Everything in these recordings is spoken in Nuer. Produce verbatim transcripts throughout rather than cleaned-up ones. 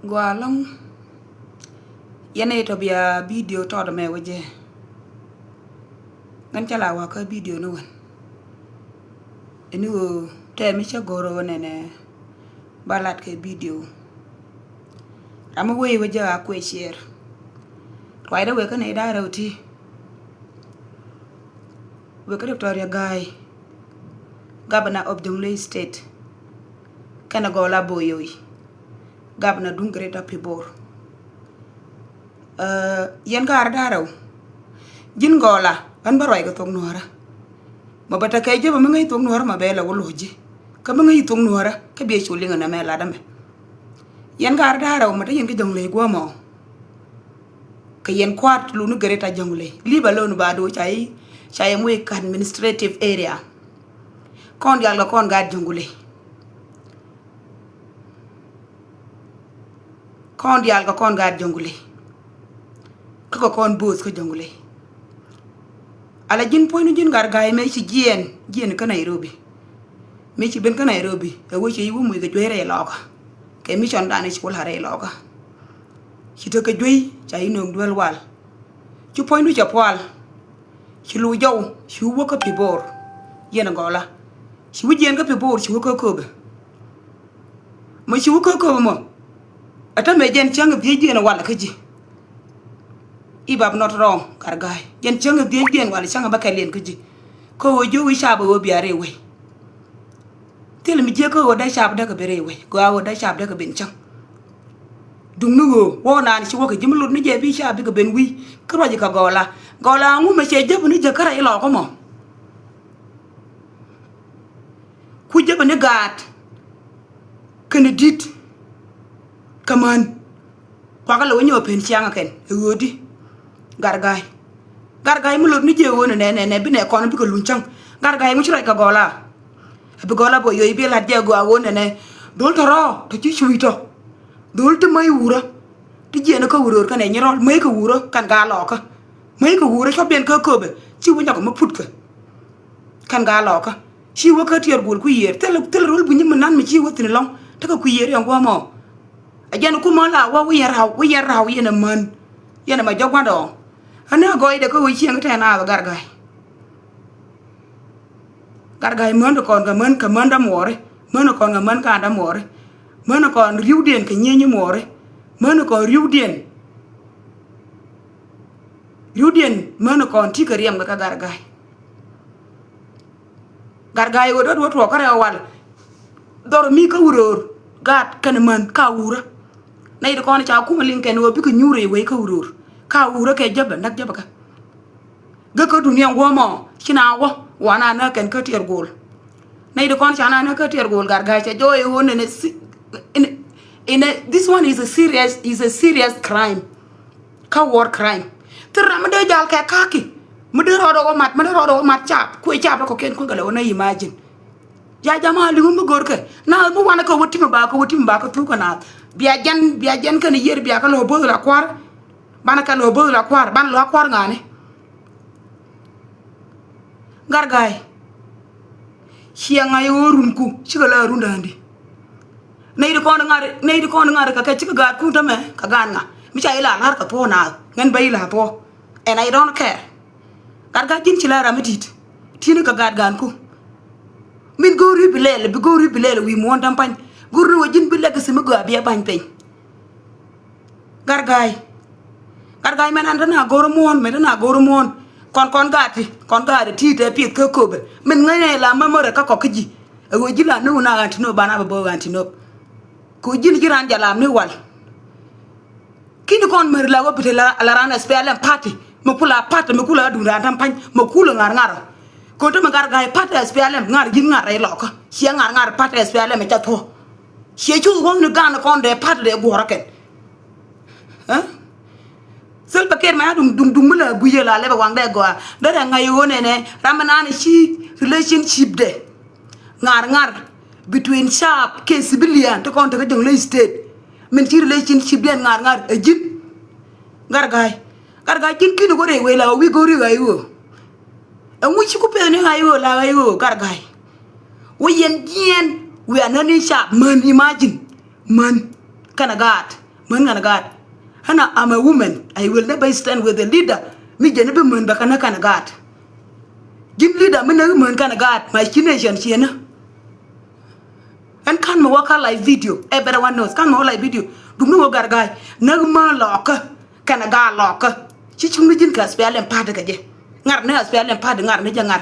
Gua lɔŋ. Yɛn ɛ tɔ bia bidio tɔt mɛ wä jɛ. Ŋän ca la wakä bidio ni wän. Ini wä tɛmi cä goro wä nɛnɛ. Ba lat kɛ bidio. Ram wä wä jɛ a kuɛ ciɛr. Ruaydɛ wɛ kä nɛ idarɛ wä ti. Wek kä Doctor Riek Gai, Governor of Jonglei State, kɛnɛ Gɔla Boyoi, Governor duŋ Greater Pibor. Yɛn gaar da̱rɛw ji̱n Gɔla ɣän bä ruac kɛ thok nuɔ̱ɔ̱rä. Ma bä tekɛ jepä mi ŋäc thok nuɔ̱ɔ̱rä ma bɛ lɛ wä lo̱c ji̱ kä mi ŋäc thok nuɔ̱ɔ̱rä kä biɛ cu liŋ ɛn ɛmɛ lat ɛmɛ. Yɛn gaar da̱rɛw ma te yɛn kä Jonglei guɔ̱mɔ. Kɛ yɛn kua̱r luni Greater Jonglei, leave alone ba do ca yi ca yɛ muic kä administrative area. Kɔn dial kɛ kɔn gaat Jonglei. Kɔn dial kɛ kɔn gaat Jonglei. Kä kɛ kɔn both kä Jonglei. Ala ji̱n puɔ̱nyni ji̱n gat ga̱a̱c mɛ ci jiɛɛn jiɛɛn kä Nairobi. Mi ci ben kä Nairobi ɛ wee ci yi wä muc kɛ juey rɛy lɔkä. Kɛ mi cɔn dan ci wä la rɛy lɔkä. Ci tekɛ juey ca yi nööŋ duel wal. Ci puɔ̱nydu cɛ pual. Ci lu jɔw ci wä kä Pibor. Yɛn Gɔla ci wä jiɛn kä Pibor ci wä kä köpɛ. Mɔ ci wä kä köpɛ mɔ. Ɛ tämɛ jɛn cäŋ dhiec jiɛn wal kä ji̱. If I'm not wrong, gat ga̱a̱c jɛn cäŋ dhiec jiɛn wal cäŋ bä kɛ liɛn kä ji̱. Kä ɣöö jiök wi̱i̱ caapä ɣöö bia rɛy wei. Thil mi jiäk kä ɣöö dee cap dee kɛ ben rɛy wec gɔaa ɣöö dee cap dee kɛ ben cäŋ. Duŋni ɣöö wä naan ci wä kɛ ji̱ mi lot ni jɛ bi cap bikɛ ben wi̱i̱ kä ruac kɛ Gɔla. Gɔla ŋu mɛ cɛ jäp ni jɛ kä rɛy lɔɔkä mɔ. Ku jäp ni gaat kɛnɛ di̱t kɛ män. Kuakä lɛ wä nyɔk pen ciaŋ kɛn ɛ ɣöödi. Gat ga̱a̱c. Gat ga̱a̱c mi lot ni jiɛ ɣöö nɛ nɛ nɛ bi nɛ kɔn bikɛ luny cäŋ. Gat ga̱a̱c mi ci ruac kɛ Gɔla. Bi Gɔla Boyoi bi lat jɛ gɔaa ɣöö nɛ nɛ. Dhol tɔ̱rɔ̱ tɔ ci cuuc tɔ. Dhol ti mäc wurä. Ti jiɛn kä wuröör kɛnɛ nyi rɔl mäc kɛ wurä kɛn gaa lɔɔkä. Mäc kɛ wurä cuɔp biɛn kä köpɛ ci wä nyɔk mi putkɛ. Kɛn gaa lɔɔkä ci wä kä tiɛɛr guɔl kui̱ yiëër thil thil rol bunyä mi nan mi ci wä thi̱n lɔŋ tekɛ kui̱ yiëër yɛn guɔ̱mɔ. Ɛ jɛn kumä la wä wi̱i̱ yɛn raw wi̱i̱ yɛn raw yɛn ɛ män. Yɛn ɛ ma jɔk gua̱ndɔɔŋ. Ɛ ni a gɔɔydɛ kä wä cieŋ tɛn a gat ga̱a̱c. Gat ga̱a̱c män ti kɔn kɛ män kɛ män dämuɔɔri. Män ti kɔn kɛ män ka̱a̱n dämuɔɔri. Män ti kɔn ri̱wdiɛn kɛ nyieny muɔɔri. Män ti kɔn ri̱wdiɛn. Ri̱wdiɛn män ti kɔn ti kɛ riɛm kɛ kä gat ga̱a̱c. Gat ga̱a̱c ɣöö dɔ̱t wä tuɔɔk kä rɛw wal. Dhɔr mi kä wuröör gaat kɛnɛ män ka wurä. Nɛy ti kɔn ca kumä liŋ kɛn ɣöö bikɛ nyuur rɛy wec kä wuröör ka wurä kɛ jäpɛ näk jäpɛ kä. Gä kä duniya guɔ̱mɔ ci na wä wa na näk kɛn kä tiɛɛr go̱o̱l. Nɛy ti kɔn ca na näk kä tiɛɛr go̱o̱l gat ga̱a̱c cɛ jɔɔc ɣöö nɛnɛ si- in- in a- this one is a serious is a serious crime. Kä war crime. Thil ram mi dee jal kɛ kaki mi dee rɔɔdɛ wä mat mi dee rɔɔdɛ wä mat cap kuɛ cap rɔ kɔkiɛn kuɛ kɛ lɛ wä na imagine. Ya jama liŋu mi görkɛ na mi wanɛ kɛ wä timɛ ba kɛ wä timɛ ba kɛ thuk kɛ na bia jɛn bia jɛn kɛn yier bia kɛ lɔ both la kuar. Banɛ kɛ lɔ both la kuar banɛ lɔ kuar ŋa̱ni. Gat ga̱a̱c. Ciɛ ŋa̱c ɣöö runku cikɛ la rundäändi. Nɛy ti kɔn ŋa̱r nɛy ti kɔn ŋa̱r kɛ kɛ cikɛ gaatkun tämɛ kɛ gaan ŋa mi ca ila la̱r kɛ thuɔ̱ɔ̱ naath ŋän bä ila thuɔ̱ɔ̱. And I don't care. Gat ga̱a̱c ji̱n ci la ram mi ti̱t ti̱ni kɛ gaat gaanku. Min go̱o̱ri bi lɛl bi go̱o̱ri bi lɛl wi̱i̱ muɔ̱ɔ̱n täm pa̱ny go̱o̱ri wä ji̱n bi legacy mi gɔaa bi a ba̱ny piny. Gat ga̱a̱c. Gat ga̱a̱c mɛn an te na go̱r muɔ̱ɔ̱n mɛn te na go̱r muɔ̱ɔ̱n. Kɔn kɔn gaat ti kɔn gaat ti tɛ pieth kä köpɛ min ŋäcnɛ la memory kä kɔk kä ji̱. Ɛ ɣöö ji̱ la ni wun a ɣän ti nöp ban a bɛ bä ɣän ti nöp. Kɛ ɣöö ji̱n ji̱ raan jɛ la mi wal. Ki̱n kɔn mär la wä bi te la ran SPLM party mi kula party mi kula duun raan ta̱m pa̱ny mi kula ŋa̱r ŋa̱r. Kɔn te mi gat ga̱a̱c party SPLM ŋa̱r ji̱n ŋa̱r rɛy lɔkä ciɛ ŋa̱r ŋa̱r party SPLM ca thuɔ̱k. Ciɛ cuth wäŋni gan kɔn dee pat dee guɔ̱rä kɛn. Ɛ? Salva Kiir mɛ a duŋ duŋ duŋ mi la gui̱c la lɛpɛ waŋ dee gɔaa derɛ ŋa̱c ɣöö nɛnɛ ram mi naan ci relationship dɛ. Ŋa̱r ŋa̱r between sharp kɛ civilian ti kɔn tekä Jonglei State. Min ci relationship diɛn ŋa̱r ŋa̱r ɛ ji̱n. Gat ga̱a̱c gat ga̱a̱c ji̱n ki̱n go̱rɛ wee la wi̱i̱ go̱ri ɣa̱c ɣöö. Ɛŋu ci ku peth ni ɣa̱c ɣöö la ɣa̱c ɣöö gat ga̱a̱c. Wä yɛn jiɛn wi̱i̱ anäni sharp män imagine. Män kɛnɛ gaat män kɛnɛ gaat. Ɣän a, I'm a woman. I will never stand with a leader mi jɛn i̱ bi män bɛ kɛn ɣä kɛnɛ gaat. Ji̱n leader mi näk män kɛnɛ gaat, my generation ciënä. Ɛn ka̱n mi wä ka live video, everyone knows, ka̱n mi wä live video. Duŋni wä Gatgaay näk män lɔɔkä kɛnɛ gaat lɔɔkä. Ci cuŋni ji̱n kɛ SPLM party kɛ jɛ. Ŋa̱r ni SPLM party, ŋa̱r ni jɛ ŋa̱r.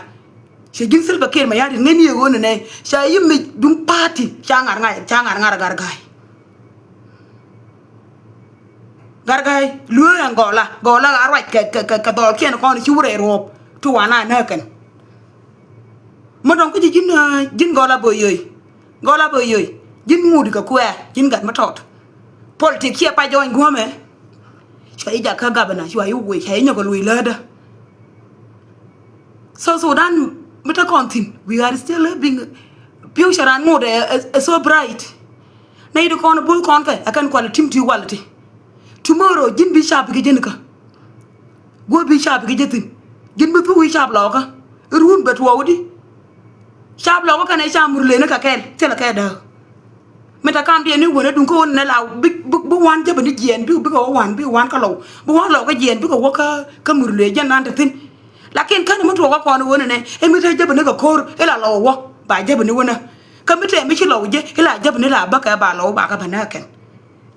Cɛ ji̱n Salva Kiir Mayardit ŋäcni ɛ ɣöö nɛnɛ ca yi̱ mi duŋ party ca ŋa̱r ŋa̱r, ca ŋa̱r ŋa̱r Gatgaay. Gatgaay luee ɛn Gɔla, Gɔla a ruac kɛ, kɛ, kɛ, kɛ dhɔlkiɛn kɔn ci wurɛ ruɔp ti wan a nääkɛn. Mi dɔ̱ŋ kä ji̱ ji̱n, ah, ji̱n Gɔla bä yo̱o̱y. Gɔla bä yo̱o̱y. Ji̱n ŋut kɛ kuɛɛr, ji̱n gat mi tɔt. Politik ciɛ pa jɔny guɔ̱mɛ. Cua ji̱ jakä governor, cua ji̱ wec, cua ji̱ nyɔk kɛ luc läätdä. South Sudan mi te kɔn thi̱n, we are still having future and mood ɛ, ɛ, ɛ so bright. Nɛy ti kɔn bo̱o̱th kɔn kɛ ɛ kɛn kual tim ti wal ti. Tomorrow ji̱n bi cap kɛ ji̱n kä. Guɔ bi cap kɛ ji̱ thi̱n. Ji̱n bi thuk i̱ cap lɔkä. I̱ run bɛ tuɔɔk di. Cap lɔkä kɛnɛ cap Murle ni kɛ kɛl thilɛ kɛ dääk. Mi te kam diɛn ni wen aduŋ kä ɣän nɛ la bi, bi, bi wan jäpä ni jiɛɛn bi, bikɛ wä wan, bi wan kä lɔw, bi wan lɔw kä jiɛɛn bikɛ wä kä, kä Murle jɛn nan te thi̱n. Lakin känɛ mi tuɔɔk kä kɔn ɣän nɛ i̱ mi te jäpä ni kɛ ko̱r i̱ la lɔw wä ba jäpä ni wänä. Kä mi te mi ci lɔw jɛ i̱ la jäpä ni la bäkɛ ba lɔw ba kä bä nääkɛn.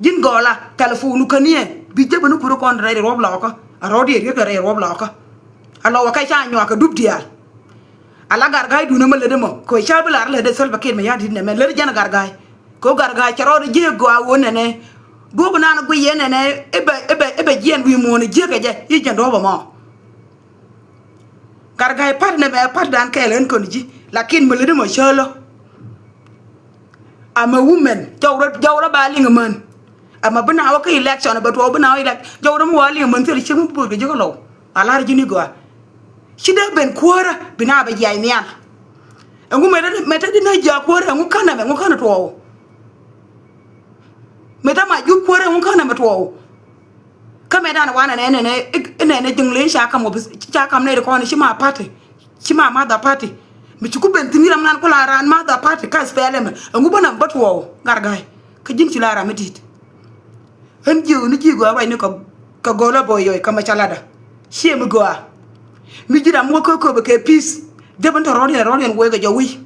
Ji̱n Gɔla, telephone kä niɛ bi jäpä ni kurä kɔn rɛy ruɔp lɔkä. A rɔɔdiɛ riet kɛ rɛy ruɔp lɔkä. A lɔw a kɛ ca nyuak kɛ dup diaal. Ala Gatgaay duundä mi lätdä mɔ kɛ ca bi lar lätdä Salva Kiir Mayardit nɛmɛ lät jɛn Gatgaay. Kɛ Gatgaay cɛ rɔɔdɛ jiek gɔaa ɣöö nɛnɛ duɔ̱ɔ̱p nan guiyɛ nɛnɛ i̱ bɛ, i̱ bɛ, i̱ bɛ jiɛn wi̱i̱ muɔ̱ɔ̱n jiek kɛ jɛ i̱ jɛn duɔ̱ɔ̱p ɛmɔ. Gatgaay party nɛmɛ party dan kɛɛl ɣän kɔn ji̱. Lakin mi lätdä mɔ cäälä. I'm a woman. Jɔw rɔ, jɔw rɔ ba liŋ män. Ama bi na wä kä election bɛ tuɔɔk bi na wä elect. Jɔw rɔ mi wa liŋ män thil ciek mi bi bo̱o̱th kɛ ji̱ kä lɔw. A lar ji̱ ni gɔaa. Ci dee ben kuäärä bi na bɛ jiac nhial. Ɛŋu mɛ te, mɛ te di na jiac kuäärä ɛŋu känɛ mɛ ɛŋu känɛ tuɔɔk. Mɛ te ma juk kuäärä ɛŋu känɛ mɛ tuɔɔk. Kä mɛ dan wanɛ nɛ nɛ nɛ nɛ jiŋ len ca kam wä bi ca kam nɛ ri kɔn ci ma party. Ci ma mother party. Mi ci ku ben thi̱n ram nan ku la ran mother party ka SPLM. Ɛŋu bä nam bä tuɔɔk Gatgaay. Kä ji̱n ci la ram mi di̱i̱t. Ɣän jiök ni ji̱ gɔaa ruacni kɛ, kɛ Gɔla bä yo̱o̱y kä mɛ ca latdä. Ciɛ mi gɔaa. Mi ji̱ ram wä kä köpɛ kɛ peace. Jäpä ni tɔ rɔ̱diɛn rɔ̱diɛn wee kɛ jɔwi.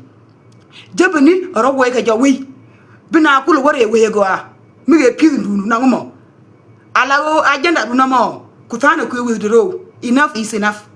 Jäpä ni rɔ wee kɛ jɔwi. Bi na kulɛ wä rɛy wee gɔaa. Mi kɛ peace dun naŋ mɔ. Ala ɣöö agenda dun amɔ. Ku tha̱a̱nɛ kui̱ withdraw. Enough is enough.